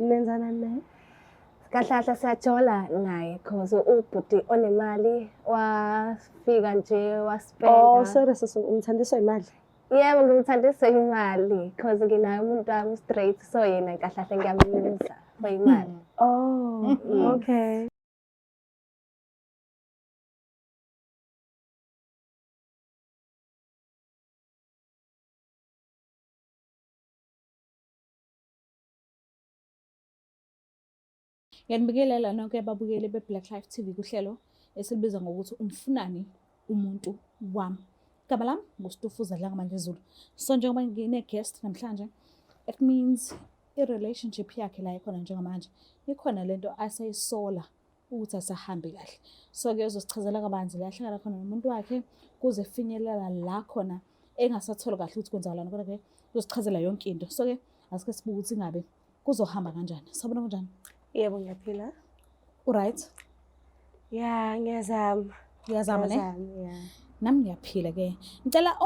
Nenzana naye? Kahle kahle siyajola naye cause ubhuti onemali wafika nje waspenda. Oh, sorry sisi, umthandiswa imali. Yebo, ngimthandiswa imali cause nginaye umuntu wami straight, so yena kahle kahle ngiyamyuza for imali. Oh, okay. Ngiyanibingelela nonke ababukeli be-Black Life TV kuhlelo esilibiza ngokuthi umfunani umuntu wami. Igama lami nguStufuza Dlangamandla Zulu. So njengoba ngine-guest namhlanje, it means i-relationship yakhe la ikhona njengamanje ikhona lento aseyisola ukuthi asahambi kahle. So-ke uzosichazela kabanzi la ahlangana khona nomuntu wakhe kuze kufinyelela la khona engasatholi kahle ukuthi kwenzakalani, kodwa-ke uzosichazela yonke into. So-ke asike sibuke ukuthi ingabe kuzohamba kanjani. Sawubona, kunjani? Yebo, ngiyaphila. U-right? Ya, ngiyazama. Uyazama ne? Ngiyazama, ya. Nami ngiyaphila ke. Ngicela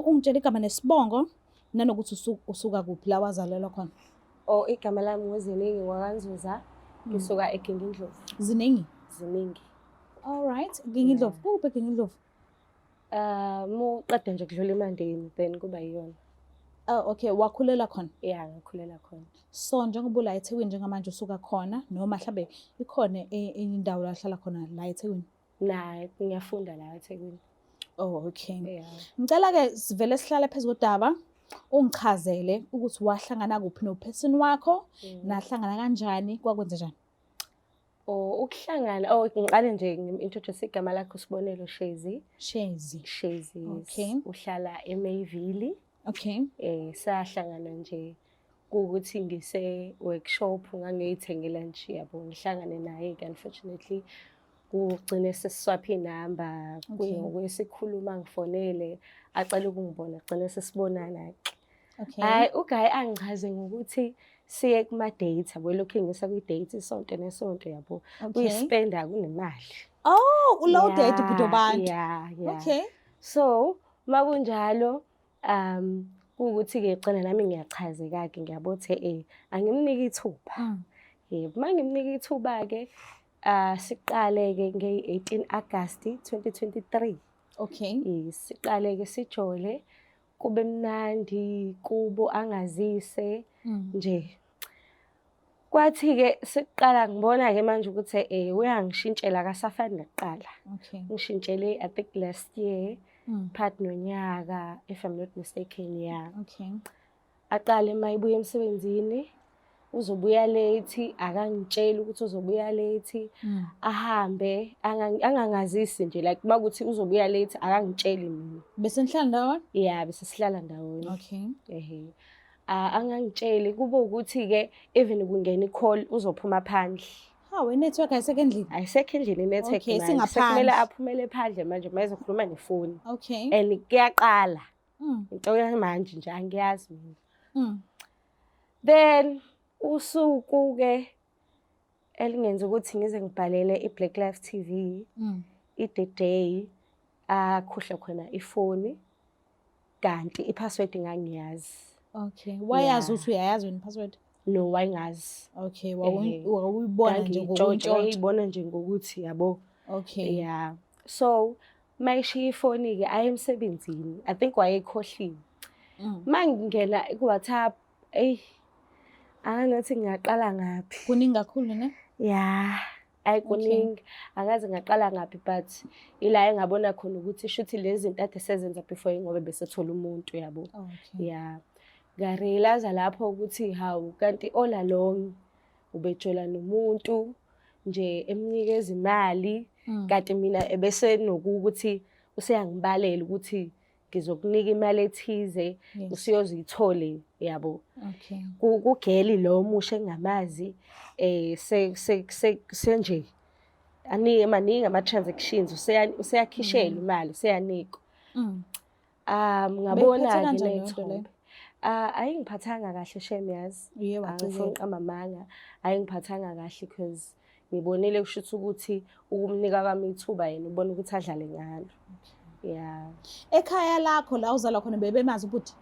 ungitshele igama nesibongo nanokuthi usuka kuphi la wazalelwa khona. Oh, igama lami nguZiningi ngwakaNzuza. Ngisuka eGingindlovu. Ziningi. Ziningi. All right. Gingindlovu. Kuphi eGingindlovu? Muqeda nje kudlula iMandeni then kuba yiyona. Oh, okay, wakhulela khona. Ya, ngikhulela khona. So njengoba ula eThekwini njengamanje usuka khona noma mhlambe ikhona enye indawo la ohlala khona la eThekwini? Na, ngiyafunda la eThekwini. Oh, okay. Yeah. Ngicela ke sivele sihlale phezu kodaba ungichazele ukuthi wahlangana kuphi no-person wakho, nahlangana kanjani, kwakwenze njani? Oh, ukuhlangana, oh, ngiqale nje ngim-introduce igama lakhe uSibonelo Shezi. Shezi. Shezi, yes. Okay. Uhlala eMayville. Okay. Sahlangana nje kuwukuthi ngise workshop ngangiyoyithengela nje yabo, ngihlangane naye ke unfortunately kugcine sesiswapha inamba. Okay. Kuye sikhuluma ngifonele acela ukungibona, gcine sesibonana ke. Okay. Hayi, uguy angichaze ngokuthi siye kuma date yabo, lokhu ngisa kwi date isonto nesonto yabo. Okay. Kuyispenda kunemali. Oh, ulow date Yeah, ubhuti wabantu. Yeah. Okay. So, makunjalo kuwukuthi ke gcina nami ngiyachazeka ke, ngiyabothe angimnike ithuba. Yebo, mangimnika ithuba ke siqale ke nge-18 August 2023. Okay. Yes, siqale ke sijole kube mnandi kubo angazise nje. Kwathi ke siqala ngibona ke manje ukuthi uyangishintshela akasafani nakuqala. Okay. Ngishintshele I think last year phakathi nonyaka if I'm not mistaken, yeah. Okay. Aqale mayibuya emsebenzini uzobuya late, akangitsheli ukuthi uzobuya late, ahambe angangazisi nje, like makuthi uzobuya late akangitsheli mina. Bese nihlala ndawonye? Yeah, bese sihlala ndawonye. Okay. Ehhe. Angangitsheli kube ukuthi ke even kungena i-call uzophuma phandle. Hawu, i-network ayisekho endlini? Ayisekho endlini i-network Okay, manje. singaphandle. Sekumele aphumele phandle manje mayezokhuluma nefoni. Okay. And kuyaqala. Into yamanje nje angiyazi mina. Then usuku ke elingenza ukuthi ngize ngibhalele i-Black Life TV, i-The Day akhuhle khona ifoni kanti i-password ngangiyazi. Okay. Wayazi Yeah. ukuthi uyayazi wena i-password? No, wayengazi. Okay, wawuyibona nje Ngangiyintshontsha, ngokuntshontsha. wayeyibona nje ngokuthi yabo. Okay. Yeah. So mayishiya ifoni ke aye emsebenzini. I think wayekhohliwe. Mangingena ku WhatsApp, ey angathi ngingaqala ngaphi. Kuningi kakhulu ne? Yeah. Ayi kuningi, angazi ngaqala ngaphi but ila engabona khona ukuthi shuthi lezi zinto ade sezenza before ngoba besethola umuntu yabo. Okay. Yeah. Ngarealize lapho ukuthi hawu kanti all along ubejola nomuntu nje emnikeza imali kanti mina ebese nokuthi useyangibalela ukuthi ngizokunika imali ethize usiyozithole yabo. Okay. Kugeli lo omusha engamazi senje anike maningi ama transactions useyakhishela imali useyanikwa. Ngabona Beyiphethe ke kanjani leyo nto leyo? nethombe. Ayingiphathanga kahle shem yazi. Uye wacikeka. Angifuni uqamba amanga, ayingiphathanga kahle because ngibonile kusho ukuthi ukumnika kwami ithuba yena ubona ukuthi adlale ngalo. Yeah. Ekhaya lakho la uzalwa khona bebemazi ubhuti?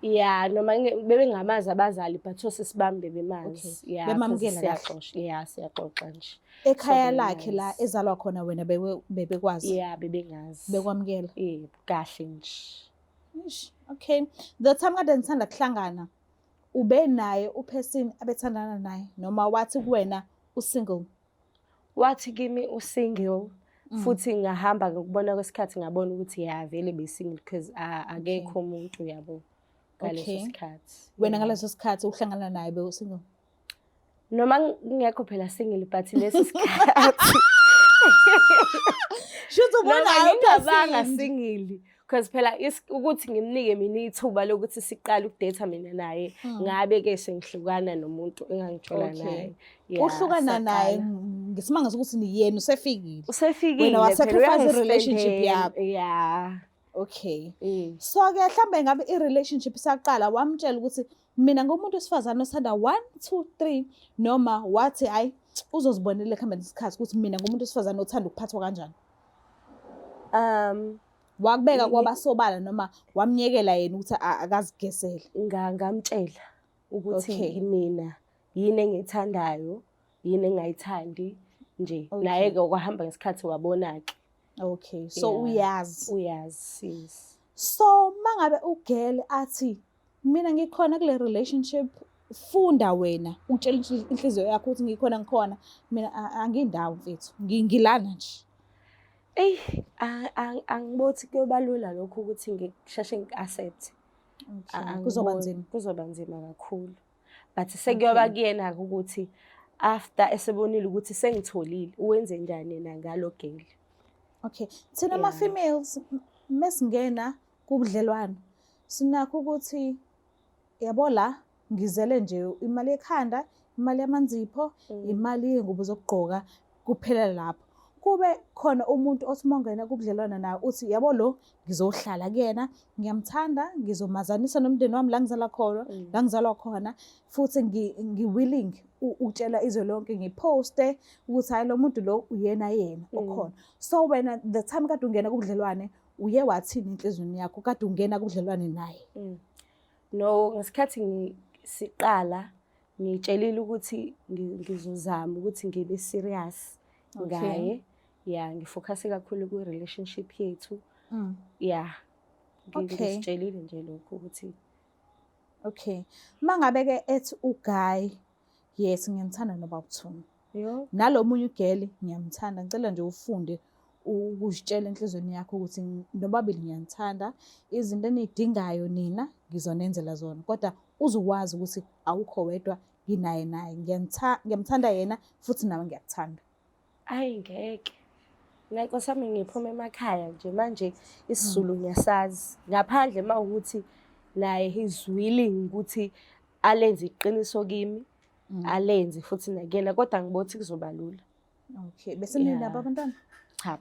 Ya, noma bebengamazi abazali, but osisi bami bebemazi. Ya, 'cause Bemamukela kahle. siyaxoxa, ya, siyaxoxa nje. Ekhaya So, lakhe la bebemazi. ezalwa khona wena bebekwazi? Ya, bebengazi. Bekwamukela? Yebo, kahle nje. Eish, okay. The time kade nithanda kuhlangana, ube naye uperson abethandana naye noma wathi kuwena usingle? Wathi kimi usingle, futhi ngahamba ngokubona kwesikhathi, ngabona ukuthi ya, vele besingle, because akekho umuntu, yabo, ngaleso sikhathi. Wena Yeah. ngaleso sikhathi uhlangana naye bewusingle? Noma ngingekho phela single, but lesi sikhathi Shuthi noma ubonayo ngingabanga uperson. single, because phela ukuthi ngimnike mina ithuba lokuthi siqale ukudate mina naye, ngabe-ke sengihlukana nomuntu engangijola naye. Yeah, Uhlukana naye saqala. ngesimanga sokuthi ni yena usefikile. Usefikile Wena phela, wa-sacrifice i-relationship uyangispendela. yakho. Yeah. Okay. So-ke mhlambe ngabe i-relationship isaqala wamtshela ukuthi mina ngumuntu wesifazane othanda 1 2 3, noma wathi hayi, uzozibonela ekuhambeni isikhathi ukuthi mina ngumuntu wesifazane othanda ukuphathwa kanjani? Wakubeka kwaba sobala noma wamnyekela yena ukuthi akazigesele? Ngamtshela ukuthi mina yini engiyithandayo, yini engingayithandi nje. Naye-ke kwahamba ngesikhathi wabona-ke. Okay, so Yeah. uyazi. Uyazi, yes. So mangabe ugirl athi mina ngikhona kule relationship, funda wena utshela inhliziyo yakho ukuthi ngikhona, ngikhona mina, angindawo mfethu, ngilana nje. Eyi, angibothi kuyoba lula lokho ukuthi ngisheshe ngi-accept. Kuzoba Angiboni, nzima. Kuzoba nzima kakhulu. But sekuyoba kuyena-ke ukuthi after esebonile ukuthi sengitholile, uwenze njani yena ngalo girl. Okay. Thina ama-females mesingena kubudlelwano sinakho ukuthi yabo la ngizele nje imali ekhanda, imali yamanzipho, imali yey'ngubo zokugqoka, kuphela lapho. Kube khona umuntu othi uma ungena kubudlelwano naye uthi yabo lo ngizohlala kuyena, ngiyamthanda, ngizomazanisa nomndeni wami la ngizalwa khona, la ngizalwa khona, futhi ngi-willing ukutshela izwe lonke, ngiphoste ukuthi hhayi lo muntu lo uyena yena okhona. So wena the time kade ungena kubudlelwane uye wathini enhliziyweni yakho kade ungena kubudlelwane naye? No, ngesikhathi siqala ngitshelile ukuthi ngizozama ukuthi ngibe serious ngaye. Yeah, ngifocus kakhulu kwi-relationship yethu. Yeah. Ngisitshelile nje lokho ukuthi Okay. Mangabe ke ethi uguy, yes ngiyamthanda noBaba Thumi. Yo. Nalo munye ugirl ngiyamthanda, ngicela nje ufunde ukuzitshela enhliziyweni yakho ukuthi nobabili ngiyanithanda, izinto eniy'dingayo nina ngizonenzela zona, kodwa uzokwazi ukuthi awukho wedwa, nginaye naye, ngiyamthanda yena futhi nawe ngiyakuthanda. Ayi ngeke. Mina Nkosi yami ngiphuma emakhaya nje manje isiZulu ngiyasazi. Ngaphandle uma ukuthi naye he's willing ukuthi alenze iqiniso kimi, alenze futhi nakuyena, kodwa ngibona ukuthi kuzoba lula. Okay, bese ninabo abantwana? Cha,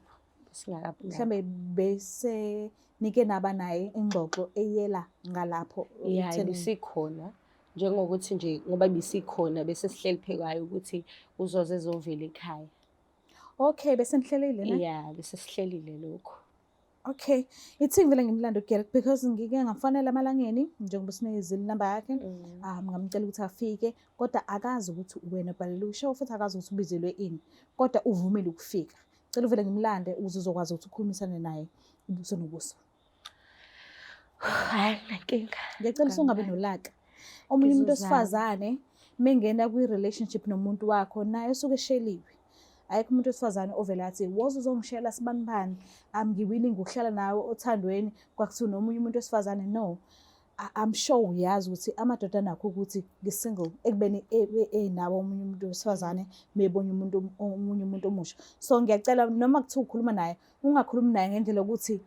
singakabi. Mhlambe bese nike naba naye ingxoxo eyela ngalapho Yeah, ekutheni bisikhona. Njengokuthi nje ngoba bisikhona bese sihleli phekwayo ukuthi uzoze ezovela ekhaya. Okay, bese nihlelile ne? Yeah, bese sihlelile lokho. Okay, ithi ngivele ngimlande uGirl because ngike ngafonela emalangeni njengoba sinikezile inamba yakhe. Ngamcela ukuthi afike, kodwa akazi ukuthi wena ubhalele ushow futhi akazi ukuthi ubizelwe ini, kodwa uvumile ukufika. Cela uvele ngimlande ukuze uzokwazi ukuthi ukhulumisane naye ubuso nobuso. Hayi, nginenkinga. Ngiyacela usungabi Ngamlanda. nolaka. Omunye umuntu Ngizozama. wesifazane mengena kwi-relationship nomuntu wakho naye usuke esheliwe. Ayikho umuntu wesifazane ovele athi woza uzongishela sibanibani, ngiwilling ukuhlala nawe othandweni, kwakuthiwa nomunye umuntu wesifazane. No, I'm sure uyazi ukuthi amadoda anakho ukuthi ngi-single ekubeni enawo omunye umuntu wesifazane mebonye omunye umuntu omusha. So ngiyacela noma kuthiwa ukhuluma naye ungakhulumi naye ngendlela yokuthi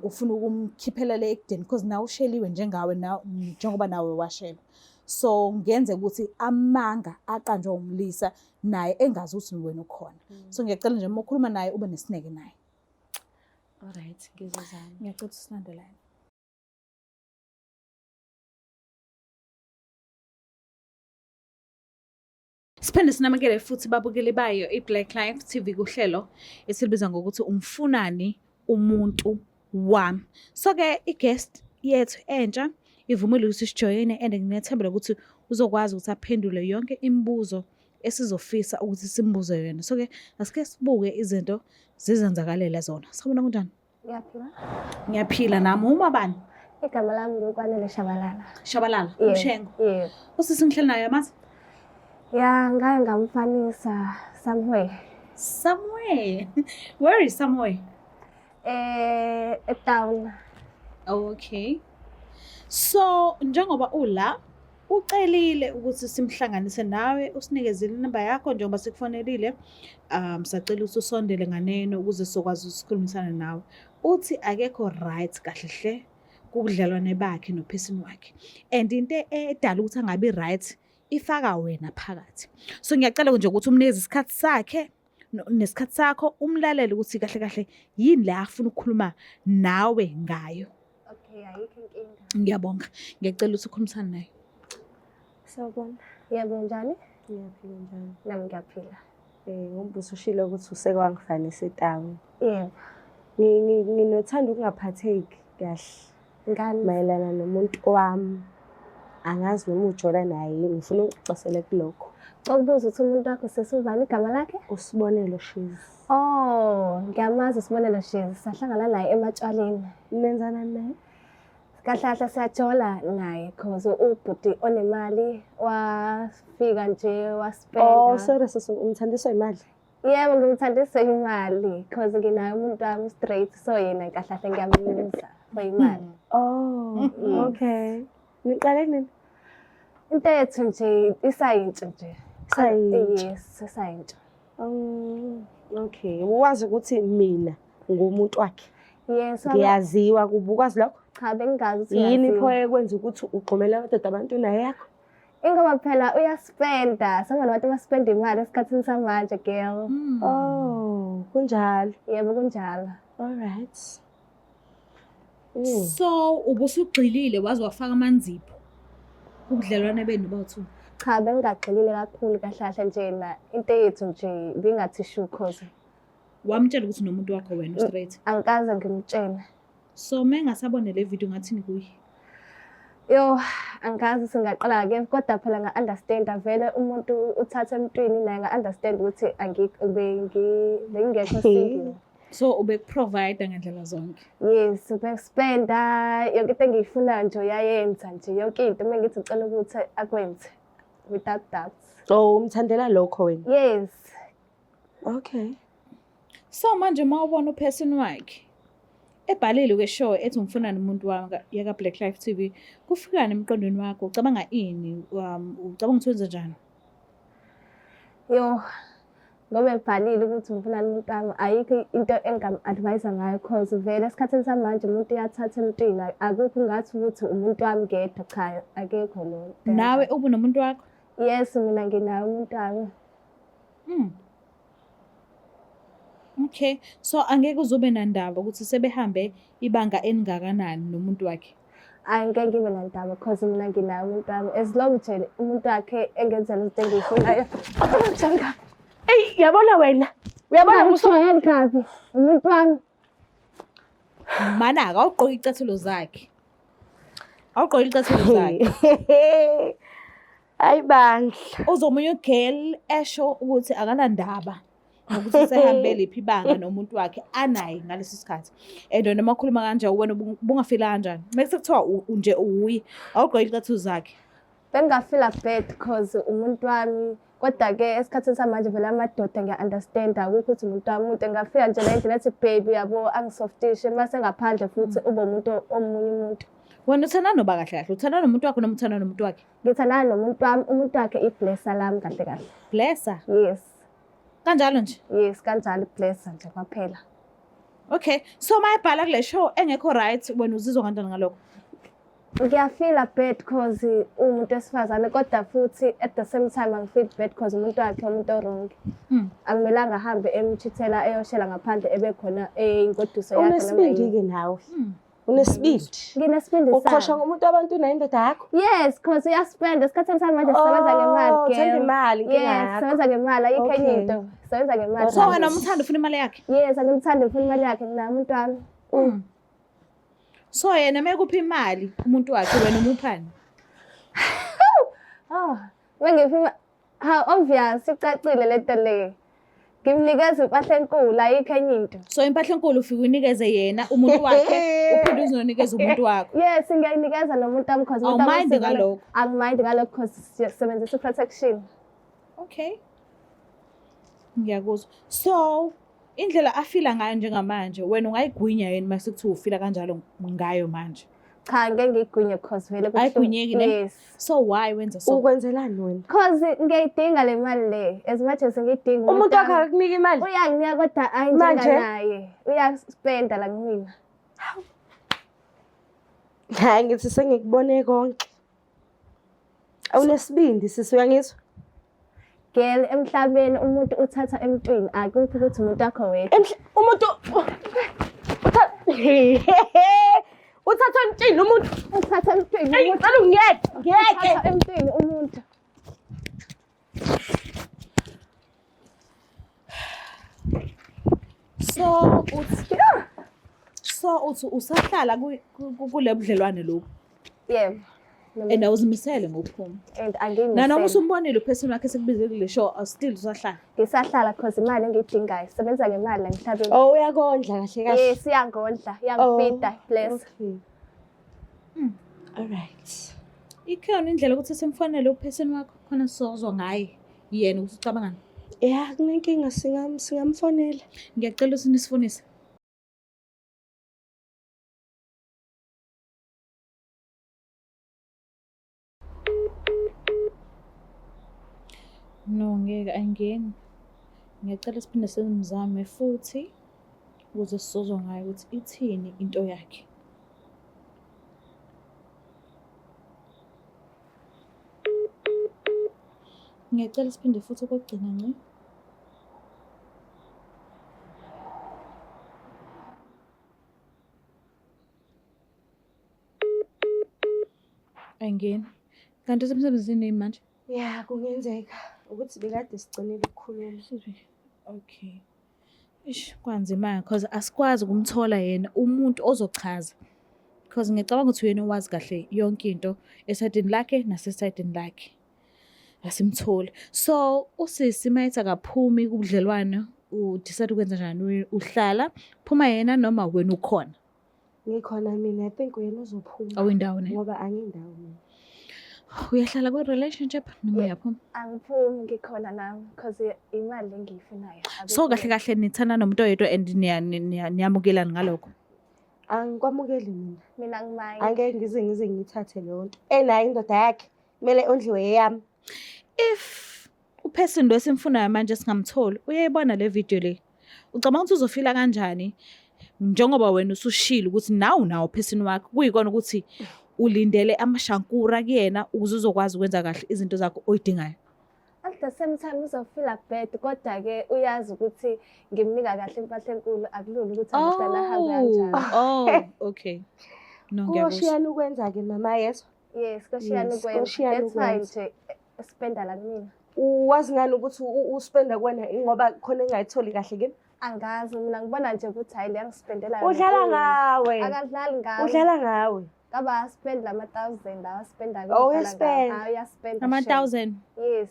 ufuna ukumkhiphela le ekudeni, because nawe usheliwe njengawe, njengoba nawe washelwa. So ngenze ukuthi amanga aqanjwa umlisa naye engazi ukuthi wena ukhona. So ngiyacela nje uma ukhuluma naye ube nesineke naye. All right, ngizozama. Ngiyacela ukuthi silandelane. Siphinde sinamukele futhi babukeli bayo iBlack Life TV kuhlelo esilibiza ngokuthi umfunani umuntu wami. So ke i-guest yethu entsha Ivumile ukuthi sijoyine and nginethemba lokuthi uzokwazi ukuthi aphendule yonke imibuzo esizofisa ukuthi simbuze yona. So-ke asike sibuke izinto zizenzakalela zona. Sawubona, kunjani? Ngiyaphila. Ngiyaphila nami. Uma bani? Igama lami nguKwanele Shabalala. Shabalala, Yebo, uMshengo. Yebo. Usisi ngihleli naye amazi? Ya, ngake ngamfanisa somewhere. Somewhere. Where is somewhere? E-town. Okay. So njengoba ula ucelile ukuthi simhlanganise nawe, usinikezile inamba yakho njengoba sikufonelile, sacela ukuthi usondele nganeno ukuze sizokwazi ukusikhulumisana nawe. Uthi akekho right kahle hle kubudlelwane bakhe no-person wakhe, and into edala ukuthi angabi right ifaka wena phakathi. So ngiyacela nje ukuthi umnikeze isikhathi sakhe nesikhathi sakho, umlalele ukuthi kahle kahle yini la afuna ukukhuluma nawe ngayo. Okay, ayikho inkinga. Ngiyabonga. Ngiyacela ukuthi ukhulumisane naye. Sawubona. Yebo, njani? Ngiyaphila, njani? Nami ngiyaphila. Ngoba usushilo ukuthi useke wangifanisa etown. Yebo. Nginothanda ukungaphatheki kahle Ngani? mayelana nomuntu wami. Angazi noma ujola naye yini, ngifuna ungicacisele kulokho. Ukubuza ukuthi umuntu wakho sesubani igama lakhe? USibonelo Shizi. Oh, ngiyamazi uSibonelo Shizi. Sahlangana naye ematshwaleni. Nenzana naye? Kahle kahle siyajola naye cause ubhuti onemali, wafika nje waspenda. Oh, sorry sisi, umthandiswa imali? Yebo, ngimthandiswe imali cause nginaye umuntu wami straight, so yena kahle kahle ngiyamyuza for imali. Oh, Yes. okay. Niqale nini? Into yethu nje isayintsha nje. Isayintsha. Yes, isayintsha. Okay. Wazi ukuthi mina ngumuntu wakhe. Yes, Ngiyaziwa kuba, ukwazi lokho? Cha, bengingazi ukuthi Yini uyaziwa. pho ekwenza ukuthi ugxumele amadoda abantu naye yakho? Ingoba phela uyaspenda. Sengona abantu abaspenda imali esikhathini samanje, girl. Oh, kunjalo. Yebo, kunjalo. All right. So ubusugxilile waze wafaka amanzipho kubudlelwane benu bawu-two? Cha, bengingagxilile kakhulu kahle kahle nje na into yethu nje bingathi shu cause Wamtshela ukuthi nomuntu wakho wena u-straight? Angikaze ngimtshele. So uma engasabone le video, ngathini kuye? Yo, angazi singaqala ke, kodwa phela nga-understand vele umuntu uthatha emntwini naye, nga-understand ukuthi bengingekho single. So ubekuprovide ngendlela zonke? Yes, bekuspenda yonke into engiyifunayo nje, uyayenza nje yonke into. Uma ngithi ngicela ukuthi akwenze without doubts. Oh, umthandela lokho wena? Yes. Okay. So manje uma ubona u-person wakhe ebhalile kwe-show ethi umfuna nomuntu yaka Black Life TV, kufikani emqondweni wakho? Ucabanga ini? Ucabanga ukuthi wenze njani? Yo, ngoba ebhalile ukuthi ngifuna umuntu wami, ayikho into engingam-advise ngayo cause vele esikhathini samanje umuntu uyathatha emntwini, akukho ngathi ukuthi umuntu wami ngedwa, cha, akekho lo. Nawe ube nomuntu wakho? Yes, mina nginaye umuntu wami. Okay, so angeke uzobe nandaba ukuthi sebehambe ibanga elingakanani nomuntu wakhe? Ayi, ngeke ngibe nandaba cause mina nginaye umuntu wami. As long nje umuntu wakhe engenzela izinto engiyifunayo. Jonga. Eyi, yabona wena. Uyabona. Ungishayeli kabi. Umuntu wami. Mana akawugqoki icathulo zakhe. Awugqoki icathulo zakhe. Hayi bandla. Uzomunye u-girl esho ukuthi akanandaba nokuthi usehambe liphi ibanga nomuntu wakhe anaye ngaleso sikhathi. And wena uma ukhuluma kanje, wena ubungafila kanjani? Mase kuthiwa nje uyi awugqoki icathulo zakhe. Bengingafila bad cause umuntu wami, kodwa-ke esikhathini samanje vele amadoda ngiya-understand, akukho ukuthi umuntu wami, umuntu engafika nje la endlini athi baby yabo, angisoftishe, mase ngaphandle futhi ube umuntu omunye umuntu. Wena uthandana noba kahle kahle? Uthandana nomuntu wakho noma uthandana nomuntu wakhe? Ngithandana nomuntu wami, umuntu wakhe i-blesser lami kahle kahle. Blesser? Yes. Kanjalo nje? Yes, kanjalo, blesser nje kwaphela. Okay, so uma ebhala kule show engekho right, wena uzizwa kanjani ngalokho? Ngiyafila bad cause uwumuntu wesifazane, kodwa futhi at the same time angifeel bad cause umuntu wakhe umuntu o-wrong. Akumelanga ahambe emchithela eyoshela ngaphandle ebe khona eyingoduso yakhe noma yini. Unesibindi-ke nawe. Unesibindi. Nginesibindi Uqhosha sami. ngomuntu wabantu nayo indoda yakho? Yes, cause uyaspenda. Esikhathini samanje sisebenza ngemali, Oh, uthanda girl. imali, inkinga Yes, yakho. sebenza ngemali, ayikho enye into. Sebenza ngemali. So wena umthanda ufuna imali yakhe? Yes, angimthandi, ngifuna imali yakhe, nginaye umuntu wami. So yena mekuphi imali umuntu wakhe wena umuphani? Oh, mengiphi ha obvious icacile lento le. Ngimnikeza impahla enkulu ayikho enye into. So impahla enkulu ufike unikeze yena umuntu wakhe uphinde uzonikeza umuntu wakho. Yes, ngiyayinikeza nomuntu wami cause umuntu wami Awumind usivele- ngalokho? Angimind ngalokho cause sisebenzisa i-protection. Okay. Ngiyakuzwa. So indlela afila ngayo njengamanje wena ungayigwinya yini mase kuthiwa ufila kanjalo ngayo manje? Cha, ngeke ngiyigwinye cause vele kubuhlungu. Ayigwinyeki ne? Yes. So why wenza so? Ukwenzelani wena? Cause ngiyayidinga le mali le as much as ngiyidinga. Umuntu wakho akakunika imali? Uyanginika kodwa ayi Manje? njenganaye. Uyaspenda la kumina. Hayi ngithi sengikubone konke. Awunesibindi sisi uyangizwa? Girl, emhlabeni umuntu uthatha emntwini akukho ukuthi umuntu wakho wedwa. Umuntu uthatha emntwini umuntu. Uthatha emntwini Eyi, umuntu. ngicela ungiyeke, ngiyeke. Uthatha emntwini umuntu. So uthi usahlala kule budlelwane lobu Yebo. and awuzimisele ngokuphuma. And angiyimisele. Nanoma usumbonile uphesini wakhe sekubize kule show still usahlala. Ngisahlala cause imali engiyidingayo. Sebenza ngemali la emhlabeni. Oh uyakondla kahle kahle. Yes, iyangondla, iyangifida, bless. Okay. All right. Ikhona indlela ukuthi simfonele uphesini wakho khona sizozwa ngaye yena ukuthi ucabangani. Ya, kunenkinga singamfonela. Ngiyacela ukuthi nisifonise. No, ngeke ayingeni. Ngiyacela siphinde simzame futhi ukuze sizozwa ngaye ukuthi ithini into yakhe. Ngiyacela siphinde futhi okokugcina nci. Ayingeni. Kanti usemsebenzini yini manje? Ya, kungenzeka ukuthi bekade sigcinile ukukhuluma. Okay. Ish, kwanzima because asikwazi ukumthola yena umuntu ozochaza. Because ngiyacabanga ukuthi uyena owazi kahle yonke into esayidini lakhe nasesayidini lakhe. Asimtholi. So usisi mayethi akaphumi kubudlelwane, udecide ukwenza njani? Uhlala phuma yena noma wena ukhona? Ngikhona mina, I think uyena ozophuma. Awuyindawo ne? Ngoba angindawo mina. Uyahlala kwi-relationship noma uyaphuma? Angiphumi, ngikhona nami cause imali engiyifunayo. So kahle kahle nithanda nomuntu oyedwa and niyamukelana ngalokho? Angikwamukeli mina. Mina ngimayindi. Angeke ngize ngiyithathe leyo nto. Enayo indoda yakhe, kumele ondliwe eyami. If uperson lo esimfunayo manje singamtholi, uyayibona le video le. Ucabanga ukuthi uzofila kanjani njengoba wena usushilo ukuthi nawe unawo person wakho, kuyikona ukuthi ulindele amashankura kuyena ukuze uzokwazi ukwenza kahle izinto zakho oyidingayo. At the same time uzofila bad kodwa-ke uyazi ukuthi ngimnika kahle impahla enkulu, akulula ukuthi amadala ahambe kanjalo. Oh, okay. No, ngiyakuzwa. Kuyoshiyana ukwenza-ke mama yezwa. Yes, kuyoshiyana Yes, ukwenza. kuyoshiyana That's why ukwenza. nje spenda la kumina. Wazi ngani ukuthi uspenda kuwena ngoba khona engayitholi kahle kimi? Angazi mina ngibona nje ukuthi hayi le angispendela yona Udlala inkulu. ngawe. Akadlali ngawe. Udlala ngawe. Ngaba aspend lama 1000 lawa spenda. Oh, uyaspenda. Hayi uyaspenda. Ama-1000. Yes.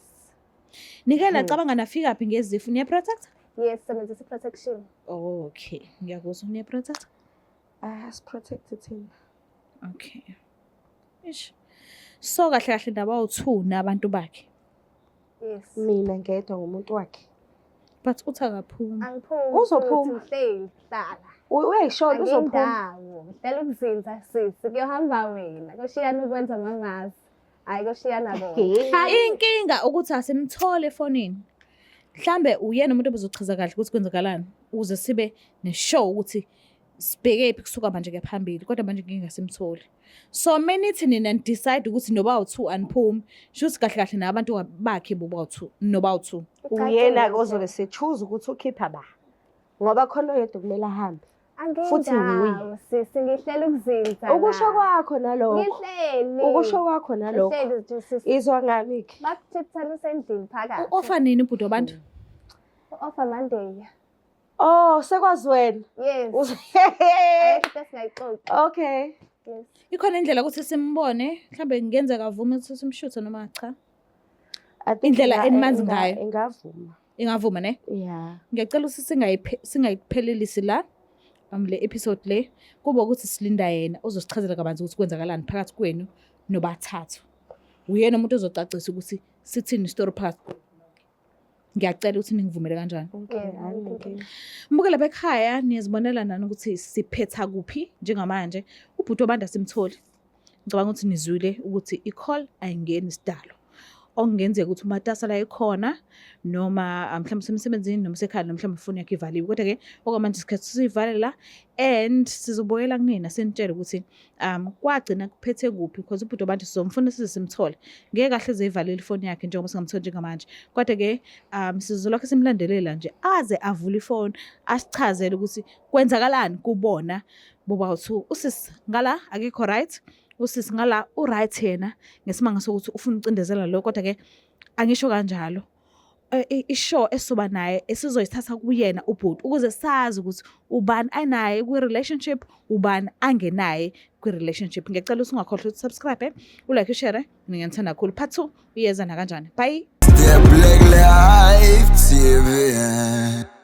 Nike nacabanga nafika phi ngezifo niyaprotect? Yes, sebenzisa i-protection. Okay, ngiyakuzwa niyaprotect. Ah, siprotect thina. Okay. Ish. So kahle kahle ndaba awu-2 nabantu bakhe. Yes. Mina ngedwa ngumuntu wakhe. But uthi akaphumi. Angiphumi. Uzophuma. futhi ngihleli hlala. Uyayishona uzophuma. Angindawo. Ngihlela ukuzinza sisi kuyohamba wena. Kushiyana ukwenza mangazi. Hayi kushiyana kona. Inkinga ukuthi asimthole efonini. Mhlambe uyena umuntu obezochaza kahle ukuthi kwenzakalani ukuze sibe ne-show ukuthi sibheke phi kusuka manje kuya phambili kodwa manje inkinga simtholi. So menithi nina decide ukuthi noba u2 aniphumi, shuthi kahle kahle nabantu bakhe boba u2 noba u2. Uyena-ke ozobe sechoose ukuthi ukhipha ba. Ngoba khona oyedwa kumele ahambe. Futhi nguye. Angindawo sisi ngihlela ukuzinza. Ukusho la. kwakho nalokho. Ngihleli. Ukusho kwakho nalokho. Ngihleli nje sisi. Izwa ngami-ke. Bakuthethana usendlini phakathi. U-offer nini ubhuti wabantu? U-offer Monday. Oh, sekwazi wena. Yes. Ayikho into esingayixoxi. Okay. Yes. Ikhona indlela ukuthi simbone, mhlambe kungenzeka avume ukuthi simshuthe noma cha. I think Indlela enimazi ngayo. Ingavuma. Ingavuma ne? Yeah. Ngiyacela ukuthi singayiphelelisi la le episode le, kube ukuthi silinda yena uzosichazela kabanzi ukuthi kwenzakalani phakathi kwenu nobathathu. Uyena umuntu ozocacisa ukuthi sithini isitori phakathi kwenu. Ngiyacela ukuthi ningivumele kanjani. Okay, Yeah, ayinankinga. Mbukela lapha ekhaya, niyazibonela nani ukuthi siphetha kuphi njengamanje. Ubhuti wabantu asimtholi. Ngicabanga ukuthi nizwile ukuthi i-call ayingeni sidalo. Okungenzeka ukuthi umatasa la ekhona noma mhlawumbe usemsebenzini noma usekhaya noma mhlawumbe ifoni yakhe ivaliwe. Kodwa-ke okwamanje isikhathi siyivale la and sizobuyela kunina sinitshele ukuthi kwagcina kuphethe kuphi, because ubhuti wabantu sizomfuna size simthole. Ngeke kahle ezeyivalile ifoni yakhe njengoba singamtholi njengamanje. Kodwa-ke sizolokhu simlandelela nje aze avule ifoni asichazele ukuthi kwenzakalani kubona bobawu-two. Usisi ngala akekho right, usisi ngala u-right yena ngesimanga sokuthi ufuna ukucindezela lo, kodwa-ke angisho kanjalo. I-show esizoba naye esizoyithatha kuyena ubhuti ukuze sazi ukuthi ubani anaye kwi-relationship, ubani angenaye kwi-relationship. Ngiyacela ukuthi ungakhohlwa ukuthi subscribe, ulike, ushare. Ngiyanithanda kakhulu. Part 2 uyeza nakanjani. Bye. The Black Life TV.